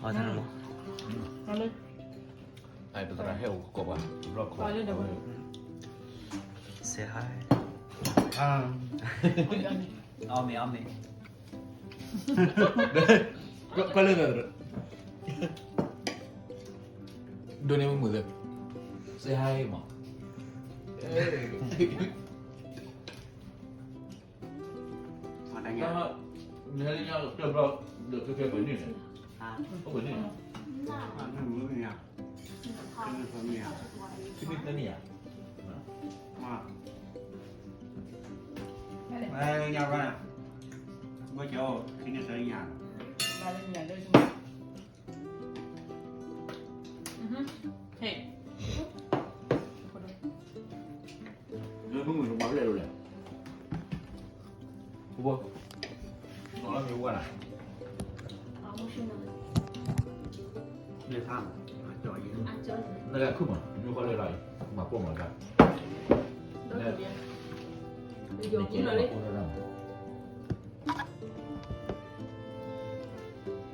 ပသရၣ်ဟဲအိၣ်ကီးပှၤ ဘျီခီ say hi အီၣ်မ့ၤအီၣ်မ့ၤ ကွၢ်လၢ ဒိးန့ၢ်မုာ်သ့ say hi မး နဟဲလၢညါတဘျီ ဒီးခဲခဲပှဲၤန့ၣ်န့ၣ် အိၣ်ပှဲၤန့ၣ် ခံနံၣ်သၢနံၣ်ဧါ ညါဘၣ် မ့ၢ်ကဲအိၣ်ခံနံၣ်သၢနံၣ်ဧါ ဟ့ၣ် လၢမုၢ်မုၢ်နမၤဖဲလဲၣ်ဒိးလဲၣ် ဖိဖိ နီၢ်လီၤမ့ၢ်ဝဲနၤ လၢခါ နကခုမး မ့ၢ်ဃီလၢလီၤအံၤ မၤပိာ်မၤကါ နကဲးလၢဖိလၢဒၣ် အမ့ၢ်အမ့ၢ်န့ၣ် အလီၤက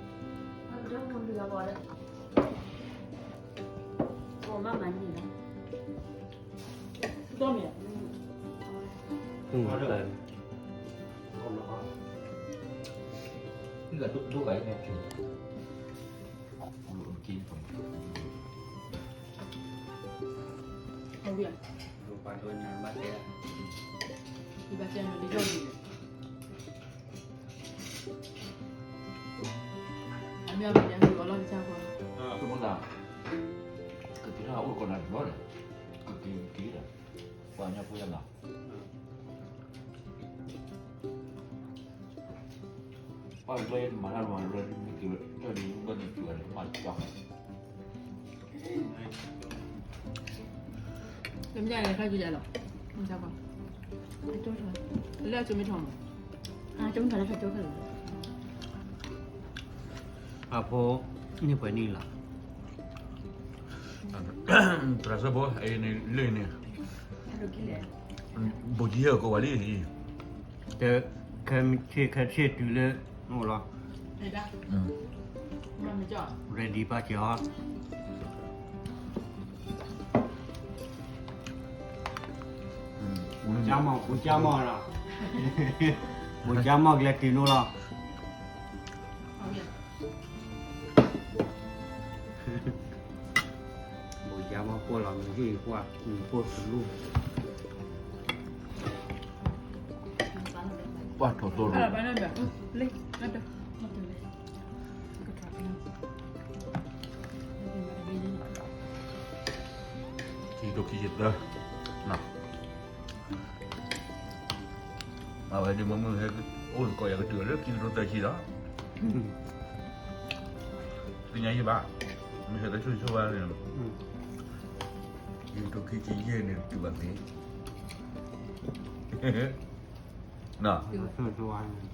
စၢ်ဃီ ကက့ၤထီၣ်အိၣ်ကီးနၤတဘျီန့ၣ် ကက့ၤက့ၤဒီး ပှၤညါဖိယါလီၤ ပှၤတဘျီယဲမၤတၢ်မၤတဘျီ မ့ၢ်က့ၤဝဲ တၢ်ဒ်ဘၣ်န့ၣ်က့ၤဝဲန့ၣ် မၤတၢ် လၢမ့ၢ်န့ၣ် ခါက့ၤယါလီၤ မ့ၢ်ကီး လၢအစိမ့ၢ်ထီၣ် အစိမ့ၢ်ထီၣ်လၢခါကၠိခဲလၢာ် အဖိ န့ၢ်ပှဲၤနံၣ်လီၤ သရၣ်စၢဖိ အအံၤန့ၣ်လၢန့ၣ် ဘိးကံဟဲကိးဝဲလံ တဲ ခဲဆ့ခဲဆ့တုၤလၢ အိၣ်လီၤ ready ပာ်စၢၤအီၤ ကမီၤ ကမီၤလီၤ ကမီၤကလဲၤတုၤနိလီၤ ဘိးကမီၤပိၢ်လီၤမ့ၢ်ဟ့ၣ်ကွၢ် မ့ၢ်ပိၢ်တလူ ပှၢ်ထီၣ်သိလီၤ ခံကထိခံဆံသၢ အဝဲဒ်မ့ၢ်မုၢ်ဟဲအိၣ်သကိးယၤကတုၤလၢခံကထိသၢဆံဒီး သ့ၣ်ညါယံၤဘၣ် မ့ၢ်ဟဲတဆိၣ်ဆိၣ်ဘၣ်န့ၣ် ခံကထိခံဆံယဲၢ်န့ၣ် တုၤဘၣ်သ့ ဆိၣ်ဆိၣ်ဘၣ်န့ၣ်